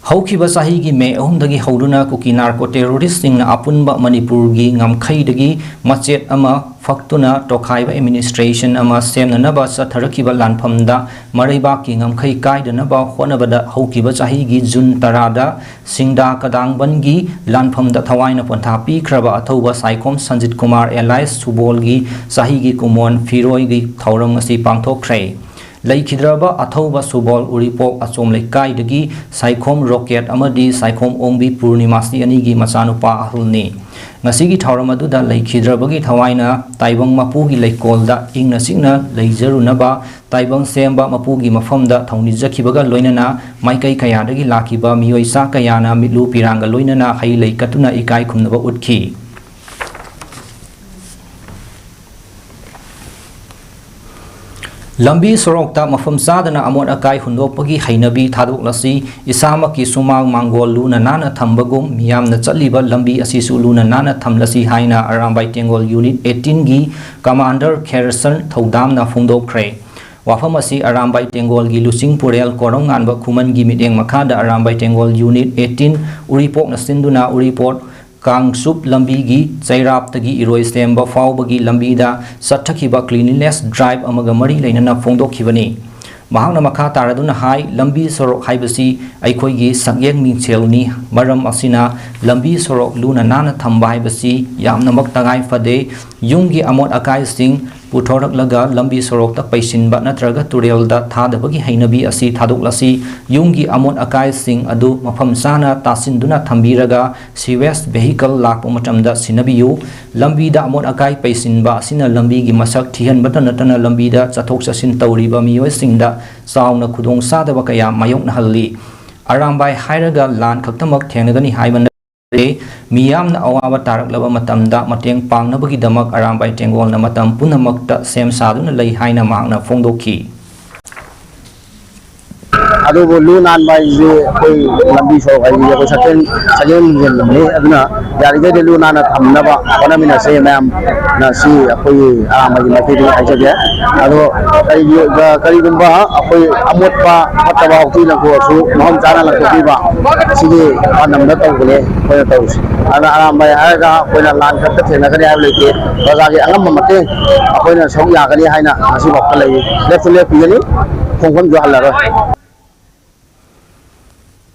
ꯍꯧꯈꯤꯕ ꯆꯍꯤꯒꯤ ꯃꯦ ꯑꯍꯨꯝꯗꯒꯤ ꯍꯧꯗꯨꯅ ꯀꯨꯀꯤ ꯅꯥꯔꯀꯣ ꯇꯦꯔꯣꯔꯤꯁꯁꯤꯡꯅ ꯑꯄꯨꯟꯕ ꯃꯅꯤꯄꯨꯔꯒꯤ ꯉꯝꯈꯩꯗꯒꯤ ꯃꯆꯦꯠ ꯑꯃ ꯐꯛꯇꯨꯅ ꯇꯣꯈꯥꯏꯕ ꯑꯦꯗꯃꯤꯅꯤꯁꯇ꯭ꯔꯦꯁꯟ ꯑꯃ ꯁꯦꯝꯅꯅꯕ ꯆꯠꯊꯔꯛꯈꯤꯕ ꯂꯥꯟꯐꯝꯗ ꯃꯔꯩꯕꯥꯛꯀꯤ ꯉꯝꯈꯩ ꯀꯥꯏꯗꯅꯕ ꯍꯣꯠꯅꯕꯗ ꯍꯧꯈꯤꯕ ꯆꯍꯤꯒꯤ ꯖꯨꯟ ꯇꯔꯥꯗ ꯁꯤꯡꯗꯥ ꯀꯗꯥꯡꯕꯟꯒꯤ ꯂꯥꯟꯐꯝꯗ ꯊꯋꯥꯏꯅ ꯄꯣꯟꯊꯥ ꯄꯤꯈ꯭ꯔꯕ ꯑꯊꯧꯕ ꯁꯥꯏꯈꯣꯝ ꯁꯟꯖꯤꯠ ꯀꯨꯃꯥꯔ ꯑꯦꯂꯥꯏꯁ ꯁꯨꯕꯣꯜꯒꯤ ꯆꯍꯤꯒꯤ ꯀꯨꯃꯣꯟ ꯐꯤꯔꯣꯏꯒꯤ ꯊꯧꯔꯝ ꯑꯁꯤ ꯄꯥꯡꯊꯣꯛꯈ꯭ꯔꯦ꯫ ꯂꯩꯈꯤꯗ꯭ꯔꯕ ꯑꯊꯧꯕ ꯁꯨꯕꯣꯜ ꯎꯔꯤꯄꯣꯛ ꯑꯆꯣꯝ ꯂꯩꯀꯥꯏꯗꯒꯤ ꯁꯥꯏꯈꯣꯝ ꯔꯣꯀꯦꯠ ꯑꯃꯗꯤ ꯁꯥꯏꯈꯣꯝ ꯑꯣꯡꯕꯤ ꯄꯨꯔꯅꯤꯃꯥꯁꯤ ꯑꯅꯤꯒꯤ ꯃꯆꯥꯅꯨꯄꯥ ꯑꯍꯜꯅꯤ꯫ ꯉꯁꯤꯒꯤ ꯊꯧꯔꯝ ꯑꯗꯨꯗ ꯂꯩꯈꯤꯗ꯭ꯔꯕꯒꯤ ꯊꯋꯥꯏꯅ ꯇꯥꯏꯕꯪ ꯃꯄꯨꯒꯤ ꯂꯩꯀꯣꯜꯗ ꯏꯪꯅ ꯆꯤꯛꯅ ꯂꯩꯖꯔꯨꯅꯕ ꯇꯥꯏꯕꯪ ꯁꯦꯝꯕ ꯃꯄꯨꯒꯤ ꯃꯐꯝꯗ ꯊꯧꯅꯤꯖꯈꯤꯕꯒ ꯂꯣꯏꯅꯅ ꯃꯥꯏꯀꯩ ꯀꯌꯥꯗꯒꯤ ꯂꯥꯛꯈꯤꯕ ꯃꯤꯑꯣꯏ ꯆꯥ ꯀꯌꯥꯅ ꯃꯤꯠꯂꯨ ꯄꯤꯔꯥꯡꯒ ꯂꯣꯏꯅꯅ ꯍꯩ ꯂꯩ ꯀꯠꯇꯨꯅ ꯏꯀꯥꯏ ꯈꯨꯝꯅꯕ ꯎꯠꯈꯤ꯫ ꯂꯝꯕꯤ ꯁꯣꯔꯣꯛꯇ ꯃꯐꯝ ꯆꯥꯗꯅ ꯑꯃꯣꯠ ꯑꯀꯥꯏ ꯍꯨꯟꯗꯣꯛꯄꯒꯤ ꯍꯩꯅꯕꯤ ꯊꯥꯗꯣꯛꯂꯁꯤ, ꯏꯁꯥꯃꯛꯀꯤ ꯁꯨꯃꯥꯡ ꯃꯥꯡꯒꯣꯜ ꯂꯨꯅ ꯅꯥꯟꯅ ꯊꯝꯕꯒꯨꯝ ꯃꯤꯌꯥꯝꯅ ꯆꯠꯂꯤꯕ ꯂꯝꯕꯤ ꯑꯁꯤꯁꯨ ꯂꯨꯅ ꯅꯥꯟꯅ ꯊꯝꯂꯁꯤ ꯍꯥꯏꯅ ꯑꯔꯥꯝꯕꯥꯏ ꯇꯦꯡꯒꯣꯜ ꯌꯨꯅꯤꯠ ꯑꯩꯠꯇꯤꯟꯒꯤ ꯀꯃꯥꯟꯗꯔ ꯈꯦꯔꯁꯟ ꯊꯧꯗꯥꯝꯅ ꯐꯣꯡꯗꯣꯛꯈ꯭ꯔꯦ꯫ ꯋꯥꯐꯝ ꯑꯁꯤ ꯑꯔꯥꯝꯕꯥꯏ ꯇꯦꯡꯒꯣꯜꯒꯤ ꯂꯨꯆꯤꯡ ꯄꯨꯔꯦꯜ ꯀꯣꯔꯧꯉꯥꯟꯕ ꯈꯨꯃꯟꯒꯤ ꯃꯤꯠꯌꯦꯡ ꯃꯈꯥꯗ ꯑꯔꯥꯝꯕꯥꯏ ꯇꯦꯡꯒꯣꯜ ꯌꯨꯅꯤꯠ ꯑꯩꯠꯇꯤꯟ ꯎꯔꯤꯄꯣꯛꯅ ꯁꯤꯟꯗꯨꯅ ꯎꯔꯤꯄꯣꯛ ꯀꯥꯡꯆꯨꯞ ꯂꯝꯕꯤꯒꯤ ꯆꯩꯔꯥꯞꯇꯒꯤ ꯏꯔꯣꯏꯁꯦꯝꯕ ꯐꯥꯎꯕꯒꯤ ꯂꯝꯕꯤꯗ ꯆꯠꯊꯈꯤꯕ cleanliness drive ꯑꯃꯒ ꯃꯔꯤ ꯂꯩꯅꯅ ꯐꯣꯡꯗꯣꯛꯈꯤꯕꯅꯤ꯫ ꯃꯍꯥꯛꯅ ꯃꯈꯥ ꯇꯥꯔꯗꯨꯅ ꯍꯥꯏ, ꯂꯝꯕꯤ ꯁꯣꯔꯣꯛ ꯍꯥꯏꯕꯁꯤ ꯑꯩꯈꯣꯏꯒꯤ ꯁꯛꯌꯦꯡ ꯃꯤꯡꯁꯦꯜꯅꯤ꯫ ꯃꯔꯝ ꯑꯁꯤꯅ ꯂꯝꯕꯤ ꯁꯣꯔꯣꯛ ꯂꯨꯅ ꯅꯥꯟꯅ ꯊꯝꯕ ꯍꯥꯏꯕꯁꯤ ꯌꯥꯝꯅꯃꯛ ꯇꯉꯥꯏ ꯐꯗꯦ꯫ ꯌꯨꯝꯒꯤ ꯑꯃꯣꯠ ꯑꯀꯥꯏꯁꯤꯡ ꯄꯨꯊꯣꯔꯛꯂꯒ ꯂꯝꯕꯤ ꯁꯣꯔꯣꯛꯇ ꯄꯩꯁꯤꯟꯕ ꯅꯠꯇ꯭ꯔꯒ ꯇꯨꯔꯦꯜꯗ ꯊꯥꯗꯕꯒꯤ ꯍꯩꯅꯕꯤ ꯑꯁꯤ ꯊꯥꯗꯣꯛꯂꯁꯤ꯫ ꯌꯨꯝꯒꯤ ꯑꯃꯣꯠ ꯑꯀꯥꯏꯁꯤꯡ ꯑꯗꯨ ꯃꯐꯝ ꯆꯥꯅ ꯇꯥꯁꯤꯟꯗꯨꯅ ꯊꯝꯕꯤꯔꯒ sewage vehicle ꯂꯥꯛꯄ ꯃꯇꯝꯗ ꯁꯤꯟꯅꯕꯤꯌꯨ꯫ ꯂꯝꯕꯤꯗ ꯑꯃꯣꯠ ꯑꯀꯥꯏ ꯄꯩꯁꯤꯟꯕ ꯑꯁꯤꯅ ꯂꯝꯕꯤꯒꯤ ꯃꯁꯛ ꯊꯤꯍꯟꯕꯇ ꯅꯠꯇꯅ ꯂꯝꯕꯤꯗ ꯆꯠꯊꯣꯛ ꯆꯠꯁꯤꯟ ꯇꯧꯔꯤꯕ ꯃꯤꯑꯣꯏꯁꯤꯡꯗ ꯆꯥꯎꯅ ꯈꯨꯗꯣꯡꯆꯥꯗꯕ ꯀꯌꯥ ꯃꯥꯌꯣꯛꯅꯍꯜꯂꯤ꯫ ꯑꯔꯥꯝꯕꯥꯏ ꯍꯥꯏꯔꯒ ꯂꯥꯟ ꯈꯛꯇꯃꯛ ꯊꯦꯡꯅꯒꯅꯤ ꯍꯥꯏꯕ ꯅꯠꯇꯦ꯫ ꯃꯤꯌꯥꯝꯅ ꯑꯋꯥꯕ ꯇꯥꯔꯛꯂꯕ ꯃꯇꯝꯗ ꯃꯇꯦꯡ ꯄꯥꯡꯅꯕꯒꯤꯗꯃꯛ ꯑꯔꯥꯝꯕꯥꯏ ꯇꯦꯡꯒꯣꯜꯅ ꯃꯇꯝ ꯄꯨꯝꯅꯃꯛꯇ ꯁꯦꯝ ꯁꯥꯗꯨꯅ ꯂꯩ ꯍꯥꯏꯅ ꯃꯍꯥꯛꯅ ꯐꯣꯡꯗꯣꯛꯈꯤ꯫ ꯑꯗꯨꯕꯨ ꯂꯨ ꯅꯥꯟꯕ ꯍꯥꯏꯁꯤꯗꯤ ꯑꯩꯈꯣꯏ ꯂꯝꯕꯤ ꯁꯣꯔꯣꯛ ꯍꯥꯏꯁꯤꯗꯤ ꯑꯩꯈꯣꯏ ꯁꯛꯆꯦꯟ ꯁꯛꯆꯦꯟ ꯃꯤꯡꯖꯦꯜꯅꯤ꯫ ꯑꯗꯨꯅ ꯌꯥꯔꯤꯈꯩꯗꯤ ꯂꯨ ꯅꯥꯟꯅ ꯊꯝꯅꯕ ꯍꯣꯠꯅꯃꯤꯟꯅꯁꯦ꯫ ꯃꯌꯥꯝꯅ ꯁꯤ ꯑꯩꯈꯣꯏꯒꯤ ꯑꯔꯥꯝꯕꯒꯤ ꯃꯥꯏꯀꯩꯗꯒꯤ ꯍꯥꯏꯖꯒꯦ꯫ ꯑꯗꯣ ꯀꯔꯤꯒꯤ ꯀꯔꯤꯒꯨꯝꯕ ꯑꯩꯈꯣꯏ ꯑꯃꯣꯠꯄ ꯐꯠꯇꯕ ꯍꯥꯎꯊꯤ ꯂꯪꯊꯣꯛꯑꯁꯨ ꯃꯐꯝ ꯆꯥꯅ ꯂꯪꯊꯣꯛꯄꯤꯕ, ꯁꯤꯒꯤ ꯄꯥꯟꯗꯝꯗ ꯇꯧꯕꯅꯦ ꯑꯩꯈꯣꯏꯅ ꯇꯧꯔꯤꯁꯦ꯫ ꯑꯗꯨꯅ ꯑꯔꯥꯝꯕ ꯍꯥꯏꯔꯒ ꯑꯩꯈꯣꯏꯅ ꯂꯥꯟ ꯈꯛꯇ ꯊꯦꯡꯅꯒꯅꯤ ꯍꯥꯏꯕ ꯂꯩꯇꯦ꯫ ꯄ꯭ꯔꯖꯥꯒꯤ ꯑꯉꯝꯕ ꯃꯇꯦꯡ ꯑꯩꯈꯣꯏꯅ ꯁꯔꯨꯛ ꯌꯥꯒꯅꯤ ꯍꯥꯏꯅ ꯉꯁꯤꯐꯥꯎꯕ ꯂꯩꯔꯤ꯫ ꯂꯦꯞꯁꯨ ꯂꯦꯞꯄꯤꯒꯅꯤ, ꯈꯣꯡꯐꯝꯁꯨ ꯍꯜꯂꯔꯣꯏ꯫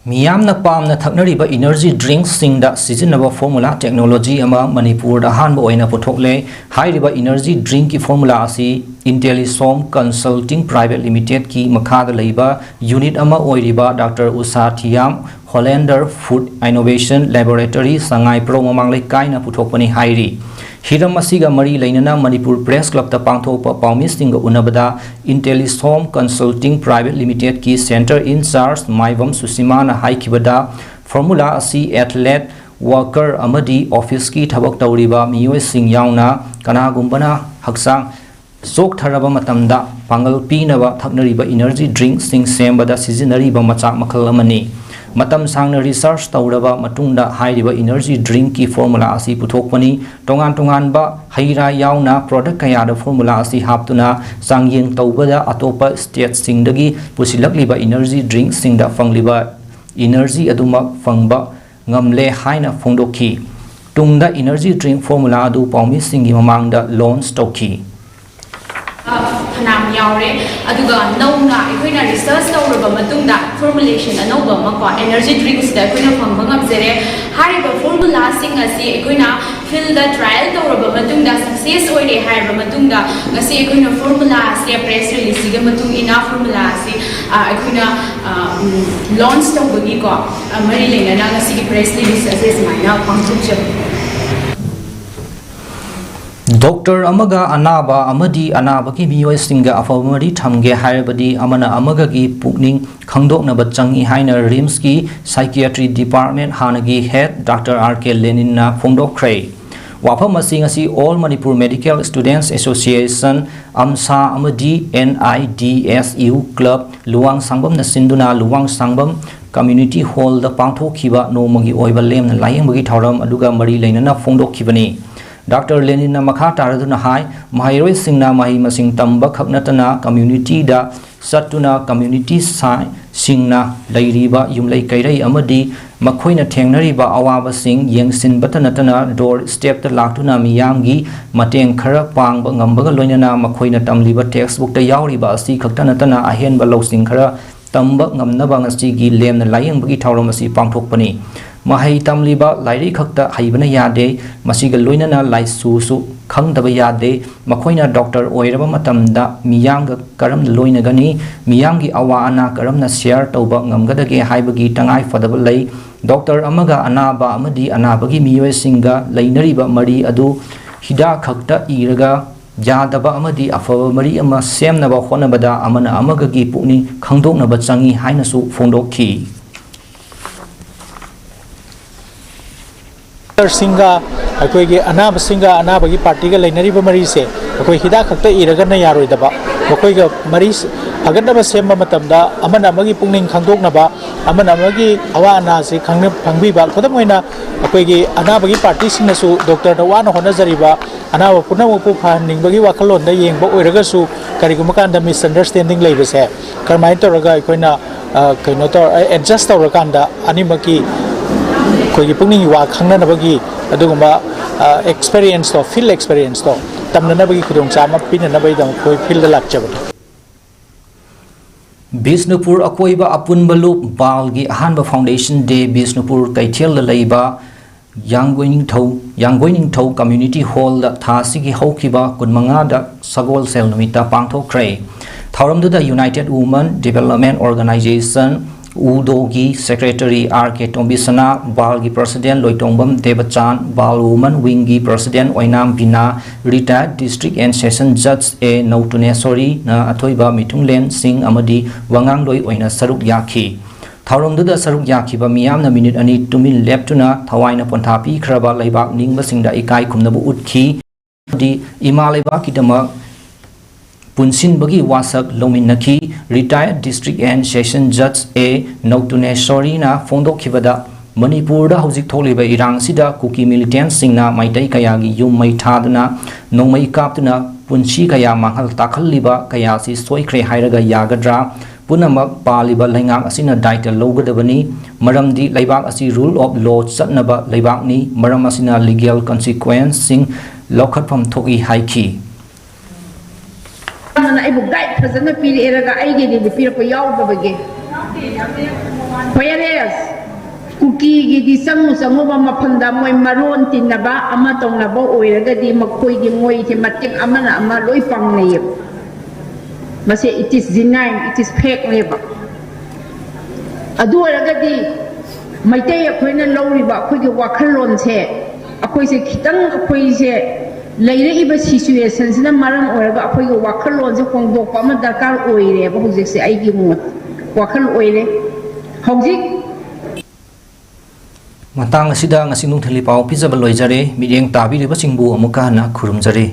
ꯃꯤꯌꯥꯝꯅ ꯄꯥꯝꯅ ꯊꯛꯅꯔꯤꯕ ꯏꯅꯔꯖꯤ ꯗ꯭ꯔꯤꯡꯁꯤꯡꯗ ꯁꯤꯖꯤꯟꯅꯕ ꯐꯣꯔꯃꯨꯂꯥ ꯇꯦꯛꯅꯣꯂꯣꯖꯤ ꯑꯃ ꯃꯅꯤꯄꯨꯔꯗ ꯑꯍꯥꯟꯕ ꯑꯣꯏꯅ ꯄꯨꯊꯣꯛꯂꯦ꯫ ꯍꯥꯏꯔꯤꯕ ꯏꯅꯔꯖꯤ ꯗ꯭ꯔꯤꯡꯀꯤ ꯐꯣꯔꯃꯨꯂꯥ ꯑꯁꯤ ꯏꯟꯇꯦꯂꯤꯁꯣꯝ ꯀꯟꯁꯜꯇꯤꯡ ꯄ꯭ꯔꯥꯏꯚꯦꯠ ꯂꯤꯃꯤꯇꯦꯗꯀꯤ ꯃꯈꯥꯗ ꯂꯩꯕ ꯌꯨꯅꯤꯠ ꯑꯃ ꯑꯣꯏꯔꯤꯕ ꯗꯥꯛꯇꯔ ꯎꯁꯥ ꯊꯤꯌꯥꯝ, ꯍꯣꯂꯦꯟꯗꯔ ꯐꯨꯗ ꯏꯅꯣꯚꯦꯁꯟ ꯂꯦꯕꯣꯔꯦꯇꯔꯤ ꯁꯉꯥꯏꯄ꯭ꯔꯧ ꯃꯃꯥꯡ ꯂꯩꯀꯥꯏꯅ ꯄꯨꯊꯣꯛꯄꯅꯤ ꯍꯥꯏꯔꯤ꯫ ꯍꯤꯔꯝ ꯑꯁꯤꯒ ꯃꯔꯤ ꯂꯩꯅꯅ ꯃꯅꯤꯄꯨꯔ ꯄ꯭ꯔꯦꯁ ꯀ꯭ꯂꯕꯇ ꯄꯥꯡꯊꯣꯛꯄ ꯄꯥꯎꯃꯤꯁꯤꯡꯒ ꯎꯅꯕꯗ ꯏꯟꯇꯦꯂꯤꯁꯣꯝ ꯀꯟꯁꯜꯇꯤꯡ ꯄ꯭ꯔꯥꯏꯚꯦꯠ ꯂꯤꯃꯤꯇꯦꯗꯀꯤ ꯁꯦꯟꯇꯔ ꯏꯟꯆꯥꯔꯖ ꯃꯥꯏꯕꯝ ꯁꯨꯁꯤꯃꯥꯅ ꯍꯥꯏꯈꯤꯕꯗ, ꯐꯣꯔꯃꯨꯂꯥ ꯑꯁꯤ ꯑꯦꯊꯂꯦꯠ, ꯋꯥꯀꯔ ꯑꯃꯗꯤ ꯑꯣꯐꯤꯁꯀꯤ ꯊꯕꯛ ꯇꯧꯔꯤꯕ ꯃꯤꯑꯣꯏꯁꯤꯡ ꯌꯥꯎꯅ ꯀꯅꯥꯒꯨꯝꯕꯅ ꯍꯛꯆꯥꯡ ꯆꯣꯛꯊꯔꯕ ꯃꯇꯝꯗ ꯄꯥꯡꯒꯜ ꯄꯤꯅꯕ ꯊꯛꯅꯔꯤꯕ ꯏꯅꯔꯖꯤ ꯗ꯭ꯔꯤꯡꯁꯤꯡ ꯁꯦꯝꯕꯗ ꯁꯤꯖꯤꯟꯅꯔꯤꯕ ꯃꯆꯥꯛ ꯃꯈꯜ ꯑꯃꯅꯤ꯫ ꯃꯇꯝ ꯁꯥꯡꯅ ꯔꯤꯁꯔꯆ ꯇꯧꯔꯕ ꯃꯇꯨꯡꯗ ꯍꯥꯏꯔꯤꯕ ꯏꯅꯔꯖꯤ ꯗ꯭ꯔꯤꯡꯀꯤ ꯐꯣꯔꯃꯨꯂꯥ ꯑꯁꯤ ꯄꯨꯊꯣꯛꯄꯅꯤ꯫ ꯇꯣꯉꯥꯟ ꯇꯣꯉꯥꯟꯕ ꯍꯩ ꯔꯥ ꯌꯥꯎꯅ ꯄ꯭ꯔꯣꯗꯛ ꯀꯌꯥꯗ ꯐꯣꯔꯃꯨꯂꯥ ꯑꯁꯤ ꯍꯥꯞꯇꯨꯅ ꯆꯥꯡꯌꯦꯡ ꯇꯧꯕꯗ ꯑꯇꯣꯞꯄ ꯁ꯭ꯇꯦꯠꯁꯤꯡꯗꯒꯤ ꯄꯨꯁꯤꯜꯂꯛꯂꯤꯕ ꯏꯅꯔꯖꯤ ꯗ꯭ꯔꯤꯡꯁꯤꯡꯗ ꯐꯪꯂꯤꯕ ꯏꯅꯔꯖꯤ ꯑꯗꯨꯃꯛ ꯐꯪꯕ ꯉꯝꯂꯦ ꯍꯥꯏꯅ ꯐꯣꯡꯗꯣꯛꯈꯤ꯫ ꯇꯨꯡꯗ ꯏꯅꯔꯖꯤ ꯗ꯭ꯔꯤꯡ ꯐꯣꯔꯃꯨꯂꯥ ꯑꯗꯨ ꯄꯥꯎꯃꯤꯁꯤꯡꯒꯤ ꯃꯃꯥꯡꯗ ꯂꯣꯟꯆ ꯇꯧꯈꯤ꯫ ꯑ, ꯐꯅꯌꯥꯝ ꯌꯥꯎꯔꯦ꯫ ꯑꯗꯨꯒ ꯅꯧꯅ ꯑꯩꯈꯣꯏꯅ ꯔꯤꯁꯔꯆ ꯇꯧꯔꯕ ꯃꯇꯨꯡꯗ ꯐꯣꯔꯃꯨꯂꯦꯁꯟ ꯑꯅꯧꯕ ꯑꯃ ꯀꯣ, ꯑꯦꯅꯔꯖꯤ ꯗ꯭ꯔꯤꯡꯁꯤꯗ ꯑꯩꯈꯣꯏꯅ ꯐꯪꯕ ꯉꯝꯖꯔꯦ꯫ ꯍꯥꯏꯔꯤꯕ ꯐꯣꯔꯃꯨꯂꯥꯁꯤꯡ ꯑꯁꯤ ꯑꯩꯈꯣꯏꯅ ꯐꯤꯜꯗ ꯇ꯭ꯔꯥꯏꯌꯦꯜ ꯇꯧꯔꯕ ꯃꯇꯨꯡꯗ, ꯁꯛꯁꯦꯁ ꯑꯣꯏꯔꯦ ꯍꯥꯏꯔꯕ ꯃꯇꯨꯡꯗ, ꯉꯁꯤ ꯑꯩꯈꯣꯏꯅ ꯐꯣꯔꯃꯨꯂꯥ ꯑꯁꯤ, ꯄ꯭ꯔꯦꯁ ꯔꯤꯂꯤꯖꯁꯤꯒꯤ ꯃꯇꯨꯡ ꯏꯟꯅ ꯐꯣꯔꯃꯨꯂꯥ ꯑꯁꯤ, ꯑ, ꯑꯩꯈꯣꯏꯅ, ꯑ, ꯎꯝ, ꯂꯣꯟꯆ ꯇꯧꯕꯒꯤꯀꯣ, ꯑ, ꯃꯔꯤ ꯂꯩꯅꯅ ꯉꯁꯤꯒꯤ ꯄ꯭ꯔꯦꯁ ꯔꯤꯂꯤꯖ ꯑꯁꯤ ꯁꯨꯃꯥꯏꯅ ꯄꯥꯡꯊꯣꯛꯆꯕꯅꯤ꯫ ꯗꯣꯛꯇꯔ ꯑꯃꯒ ꯑꯅꯥꯕ ꯑꯃꯗꯤ ꯑꯅꯥꯕꯒꯤ ꯃꯤꯑꯣꯏꯁꯤꯡꯒ ꯑꯐꯕ ꯃꯔꯤ ꯊꯝꯒꯦ ꯍꯥꯏꯔꯕꯗꯤ ꯑꯃꯅ ꯑꯃꯒꯒꯤ ꯄꯨꯛꯅꯤꯡ ꯈꯪꯗꯣꯛꯅꯕ ꯆꯪꯏ ꯍꯥꯏꯅ ꯔꯤꯝꯁꯀꯤ ꯁꯥꯏꯀꯤꯌꯥꯇ꯭ꯔꯤ ꯗꯤꯄꯥꯔꯠꯃꯦꯟ ꯍꯥꯟꯅꯒꯤ ꯍꯦꯗ ꯗꯥꯛꯇꯔ ꯑꯥꯔ ꯀꯦ ꯂꯦꯅꯤꯟꯅ ꯐꯣꯡꯗꯣꯛꯈ꯭ꯔꯦ꯫ ꯋꯥꯐꯝ ꯑꯁꯤ ꯉꯁꯤ All Manipur Medical Students Association, ꯑꯝꯁꯥ, ꯑꯃꯗꯤ N I D S U Club ꯂꯨꯋꯥꯡꯁꯥꯡꯕꯝꯅ ꯁꯤꯟꯗꯨꯅ ꯂꯨꯋꯥꯡꯁꯥꯡꯕꯝ Community Hallꯗ ꯄꯥꯡꯊꯣꯛꯈꯤꯕ ꯅꯣꯡꯃꯒꯤ ꯑꯣꯏꯕ ꯂꯦꯝꯅ ꯂꯥꯌꯦꯡꯕꯒꯤ ꯊꯧꯔꯝ ꯑꯗꯨꯒ ꯃꯔꯤ ꯂꯩꯅꯅ ꯐꯣꯡꯗꯣꯛꯈꯤꯕꯅꯤ꯫ ꯗꯥꯛꯇꯔ ꯂꯦꯅꯤꯟꯅ ꯃꯈꯥ ꯇꯥꯔꯗꯨꯅ ꯍꯥꯏ, ꯃꯍꯩꯔꯣꯏꯁꯤꯡꯅ ꯃꯍꯩ ꯃꯁꯤꯡ ꯇꯝꯕ ꯈꯛ ꯅꯠꯇꯅ communityꯗ ꯆꯠꯇꯨꯅ community ꯁꯥꯏ-, ꯁꯤꯡꯅ ꯂꯩꯔꯤꯕ ꯌꯨꯝꯂꯩ ꯀꯩꯔꯩ ꯑꯃꯗꯤ ꯃꯈꯣꯏꯅ ꯊꯦꯡꯅꯔꯤꯕ ꯑꯋꯥꯕꯁꯤꯡ ꯌꯦꯡꯁꯤꯟꯕꯇ ꯅꯠꯇꯅ door stepꯇ ꯂꯥꯛꯇꯨꯅ ꯃꯤꯌꯥꯝꯒꯤ ꯃꯇꯦꯡ ꯈꯔ ꯄꯥꯡꯕ ꯉꯝꯕꯒ ꯂꯣꯏꯅꯅ ꯃꯈꯣꯏꯅ ꯇꯝꯂꯤꯕ textbookꯇ ꯌꯥꯎꯔꯤꯕ ꯑꯁꯤ ꯈꯛꯇ ꯅꯠꯇꯅ ꯑꯍꯦꯟꯕ ꯂꯧꯁꯤꯡ ꯈꯔ ꯇꯝꯕ ꯉꯝꯅꯕ ꯉꯁꯤꯒꯤ ꯂꯦꯝꯅ ꯂꯥꯌꯦꯡꯕꯒꯤ ꯊꯧꯔꯝ ꯑꯁꯤ ꯄꯥꯡꯊꯣꯛꯄꯅꯤ꯫ ꯃꯍꯩ ꯇꯝꯂꯤꯕ ꯂꯥꯏꯔꯤꯛ ꯈꯛꯇ ꯍꯩꯕꯅ ꯌꯥꯗꯦ, ꯃꯁꯤꯒ ꯂꯣꯏꯅꯅ ꯂꯥꯏꯁꯨꯁꯨ ꯈꯪꯗꯕ ꯌꯥꯗꯦ꯫ ꯃꯈꯣꯏꯅ ꯗꯣꯛꯇꯔ ꯑꯣꯏꯔꯕ ꯃꯇꯝꯗ ꯃꯤꯌꯥꯝꯒ ꯀꯔꯝꯅ ꯂꯣꯏꯅꯒꯅꯤ, ꯃꯤꯌꯥꯝꯒꯤ ꯑꯋꯥ ꯑꯅꯥ ꯀꯔꯝꯅ share ꯇꯧꯕ ꯉꯝꯒꯗꯒꯦ ꯍꯥꯏꯕꯒꯤ ꯇꯉꯥꯏ ꯐꯗꯕ ꯂꯩ꯫ ꯗꯣꯛꯇꯔ ꯑꯃꯒ ꯑꯅꯥꯕ ꯑꯃꯗꯤ ꯑꯅꯥꯕꯒꯤ ꯃꯤꯑꯣꯏꯁꯤꯡꯒ ꯂꯩꯅꯔꯤꯕ ꯃꯔꯤ ꯑꯗꯨ ꯍꯤꯗꯥꯛ ꯈꯛꯇ ꯏꯔꯒ ꯌꯥꯗꯕ ꯑꯃꯗꯤ ꯑꯐꯕ ꯃꯔꯤ ꯑꯃ ꯁꯦꯝꯅꯕ ꯍꯣꯠꯅꯕꯗ ꯑꯃꯅ ꯑꯃꯒꯒꯤ ꯄꯨꯛꯅꯤꯡ ꯈꯪꯗꯣꯛꯅꯕ ꯆꯪꯏ ꯍꯥꯏꯅꯁꯨ ꯐꯣꯡꯗꯣꯛꯈꯤ꯫ ꯗꯣꯛꯇꯔꯁꯤꯡꯒ ꯑꯩꯈꯣꯏꯒꯤ ꯑꯅꯥꯕꯁꯤꯡꯒ ꯑꯅꯥꯕꯒꯤ ꯄꯥꯔꯇꯤꯒ ꯂꯩꯅꯔꯤꯕ ꯃꯔꯤꯁꯦ ꯑꯩꯈꯣꯏ ꯍꯤꯗꯥꯛ ꯈꯛꯇ ꯏꯔꯒꯅ ꯌꯥꯔꯣꯏꯗꯕ, ꯃꯈꯣꯏꯒ ꯃꯔꯤ ꯐꯒꯠꯅꯕ ꯁꯦꯝꯕ ꯃꯇꯝꯗ ꯑꯃꯅ ꯑꯃꯒꯤ ꯄꯨꯛꯅꯤꯡ ꯈꯪꯗꯣꯛꯅꯕ, ꯑꯃꯅ ꯑꯃꯒꯤ ꯑꯋꯥ ꯑꯅꯥꯁꯤ ꯈꯪꯅ-, ꯈꯪꯕꯤꯕ꯫ ꯈꯨꯗꯝ ꯑꯣꯏꯅ ꯑꯩꯈꯣꯏꯒꯤ ꯑꯅꯥꯕꯒꯤ ꯄꯥꯔꯇꯤꯁꯤꯡꯅꯁꯨ ꯗꯣꯛꯇꯔꯅ ꯋꯥꯅ ꯍꯣꯠꯅꯖꯔꯤꯕ ꯑꯅꯥꯕ ꯄꯨꯝꯅꯃꯛꯄꯨ ꯐꯍꯟꯅꯤꯡꯕꯒꯤ ꯋꯥꯈꯜꯂꯣꯟꯗ ꯌꯦꯡꯕ ꯑꯣꯏꯔꯒꯁꯨ ꯀꯔꯤꯒꯨꯝꯕ ꯀꯥꯟꯗ misunderstanding ꯂꯩꯕꯁꯦ ꯀꯔꯝꯍꯥꯏꯅ ꯇꯧꯔꯒ ꯑꯩꯈꯣꯏꯅ, ꯑ, ꯀꯩꯅꯣ ꯇꯧꯔ, adjust ꯇꯧꯔꯀꯥꯟꯗ ꯑꯅꯤꯃꯛꯀꯤ ꯑꯩꯈꯣꯏꯒꯤ ꯄꯨꯛꯅꯤꯡꯒꯤ ꯋꯥ ꯈꯪꯅꯅꯕꯒꯤ ꯑꯗꯨꯒꯨꯝꯕ, ꯑ, experienceꯇꯣ, field experienceꯇꯣ ꯇꯝꯅꯅꯕꯒꯤ ꯈꯨꯗꯣꯡꯆꯥꯕ ꯑꯃ ꯄꯤꯅꯅꯕꯒꯤꯗꯃꯛ ꯑꯩꯈꯣꯏ fieldꯗ ꯂꯥꯛꯆꯕꯅꯤ꯫ ꯕꯤꯁꯅꯨꯄꯨꯔ ꯑꯀꯣꯏꯕ ꯑꯄꯨꯟꯕ ꯂꯨꯞ ꯕꯥꯜꯒꯤ ꯑꯍꯥꯟꯕ Foundation Day ꯕꯤꯁꯅꯨꯄꯨꯔ ꯀꯩꯊꯦꯜꯗ ꯂꯩꯕ ꯌꯥꯡꯒꯣꯏꯅꯤꯡꯊꯧ, ꯌꯥꯡꯒꯣꯏꯅꯤꯡꯊꯧ Community Hallꯗ ꯊꯥ ꯑꯁꯤꯒꯤ ꯍꯧꯈꯤꯕ ꯀꯨꯟꯃꯉꯥꯗ ꯁꯒꯣꯜꯁꯦꯜ ꯅꯨꯃꯤꯠꯇ ꯄꯥꯡꯊꯣꯛꯈ꯭ꯔꯦ꯫ ꯊꯧꯔꯝꯗꯨꯗ United Women Development Organization, ꯎꯗꯣꯒꯤ Secretary R K ꯇꯣꯝꯕꯤꯁꯅꯥ, ꯕꯥꯜꯒꯤ President Loitongbam ꯗꯦꯕꯆꯥꯟ, Bal Women Wingꯒꯤ President Oinam Bina, Retired District and Session Judge A ꯅꯧꯇꯨꯅꯦꯁꯣꯔꯤꯅ ꯑꯊꯣꯏꯕ ꯃꯤꯊꯨꯡꯂꯦꯟꯁꯤꯡ ꯑꯃꯗꯤ ꯋꯥꯉꯥꯡꯂꯣꯏ ꯑꯣꯏꯅ ꯁꯔꯨꯛ ꯌꯥꯈꯤ꯫ ꯊꯧꯔꯝꯗꯨꯗ ꯁꯔꯨꯛ ꯌꯥꯈꯤꯕ ꯃꯤꯌꯥꯝꯅ ꯃꯤꯅꯤꯠ ꯑꯅꯤ ꯇꯨꯃꯤꯟ ꯂꯦꯞꯇꯨꯅ ꯊꯋꯥꯏꯅ ꯄꯣꯟꯊꯥ ꯄꯤꯈ꯭ꯔꯕ ꯂꯩꯕꯥꯛ ꯅꯤꯡꯕꯁꯤꯡꯗ ꯏꯀꯥꯏ ꯈꯨꯝꯅꯕ ꯎꯠꯈꯤ꯫ ꯑꯃꯗꯤ ꯏꯃꯥ ꯂꯩꯕꯥꯛꯀꯤꯗꯃꯛ ꯄꯨꯟꯁꯤꯟꯕꯒꯤ ꯋꯥꯁꯛ ꯂꯧꯃꯤꯟꯅꯈꯤ꯫ Retired District and Session Judge A ꯅꯧꯇꯨꯅꯦꯁꯣꯔꯤꯅ ꯐꯣꯡꯗꯣꯛꯈꯤꯕꯗ, ꯃꯅꯤꯄꯨꯔꯗ ꯍꯧꯖꯤꯛ ꯊꯣꯛꯂꯤꯕ ꯏꯔꯥꯡꯁꯤꯗ ꯀꯨꯀꯤ ꯃꯤꯂꯤꯇꯦꯟꯁꯤꯡꯅ ꯃꯩꯇꯩ ꯀꯌꯥꯒꯤ ꯌꯨꯝ ꯃꯩ ꯊꯥꯗꯨꯅ, ꯅꯣꯡꯃꯩ ꯀꯥꯞꯇꯨꯅ ꯄꯨꯟꯁꯤ ꯀꯌꯥ ꯃꯥꯡꯍꯜ ꯇꯥꯛꯍꯜꯂꯤꯕ ꯀꯌꯥꯁꯤ ꯁꯣꯏꯈ꯭ꯔꯦ ꯍꯥꯏꯔꯒ ꯌꯥꯒꯗ꯭ꯔꯥ? ꯄꯨꯝꯅꯃꯛ ꯄꯥꯜꯂꯤꯕ ꯂꯩꯉꯥꯛ ꯑꯁꯤꯅ ꯗꯥꯏꯇ ꯂꯧꯒꯗꯕꯅꯤ, ꯃꯔꯝꯗꯤ ꯂꯩꯕꯥꯛ ꯑꯁꯤ rule of law ꯆꯠꯅꯕ ꯂꯩꯕꯥꯛꯅꯤ, ꯃꯔꯝ ꯑꯁꯤꯅ legal consequenceꯁꯤꯡ ꯂꯧꯈꯠꯐꯝ ꯊꯣꯛꯏ ꯍꯥꯏꯈꯤ꯫ ꯑꯃꯅ ꯑꯩꯕꯨ ꯒꯥꯏꯗ ꯐꯖꯅ ꯄꯤꯔꯛꯑꯦꯔꯒ ꯑꯩꯒꯤꯗꯤ ꯄꯤꯔꯛꯄ ꯌꯥꯎꯗꯕꯒꯤ꯫ Whereas ꯀꯨꯀꯤꯒꯤꯗꯤ ꯆꯪꯉꯨ ꯆꯪꯉꯨꯕ ꯃꯐꯝꯗ ꯃꯣꯏ ꯃꯔꯣꯟ ꯇꯤꯟꯅꯕ ꯑꯃ ꯇꯧꯅꯕ ꯑꯣꯏꯔꯒꯗꯤ ꯃꯈꯣꯏꯒꯤ ꯃꯣꯏꯁꯦ ꯃꯇꯦꯡ ꯑꯃꯅ ꯑꯃ ꯂꯣꯏ ꯄꯥꯡꯅꯩꯌꯦꯕ꯫ ꯃꯁꯦ it is genuine, it is factꯅꯦꯕ꯫ ꯑꯗꯨ ꯑꯣꯏꯔꯒꯗꯤ ꯃꯩꯇꯩ ꯑꯩꯈꯣꯏꯅ ꯂꯧꯔꯤꯕ ꯑꯩꯈꯣꯏꯒꯤ ꯋꯥꯈꯜꯂꯣꯟꯁꯦ, ꯑꯩꯈꯣꯏꯁꯦ ꯈꯤꯇꯪ, ꯑꯩꯈꯣꯏꯁꯦ ꯂꯩꯔꯛꯏꯕ situationꯁꯤꯅ ꯃꯔꯝ ꯑꯣꯏꯔꯒ ꯑꯩꯈꯣꯏꯒꯤ ꯋꯥꯈꯜꯂꯣꯟꯁꯦ ꯍꯣꯡꯗꯣꯛꯄ ꯑꯃ ꯗꯔꯀꯥꯔ ꯑꯣꯏꯔꯦꯕ ꯍꯧꯖꯤꯛꯁꯦ꯫ ꯑꯩꯒꯤ ꯃꯣꯠ, ꯋꯥꯈꯜ ꯑꯣꯏꯔꯦ ꯍꯧꯖꯤꯛ꯫ ꯃꯇꯥꯡ ꯑꯁꯤꯗ ꯉꯁꯤ ꯅꯨꯡꯊꯤꯜꯒꯤ ꯄꯥꯎ ꯄꯤꯖꯕ ꯂꯣꯏꯖꯔꯦ꯫ ꯃꯤꯠꯌꯦꯡ ꯇꯥꯕꯤꯔꯤꯕꯁꯤꯡꯕꯨ ꯑꯃꯨꯛꯀ ꯍꯟꯅ ꯈꯨꯔꯨꯝꯖꯔꯤ꯫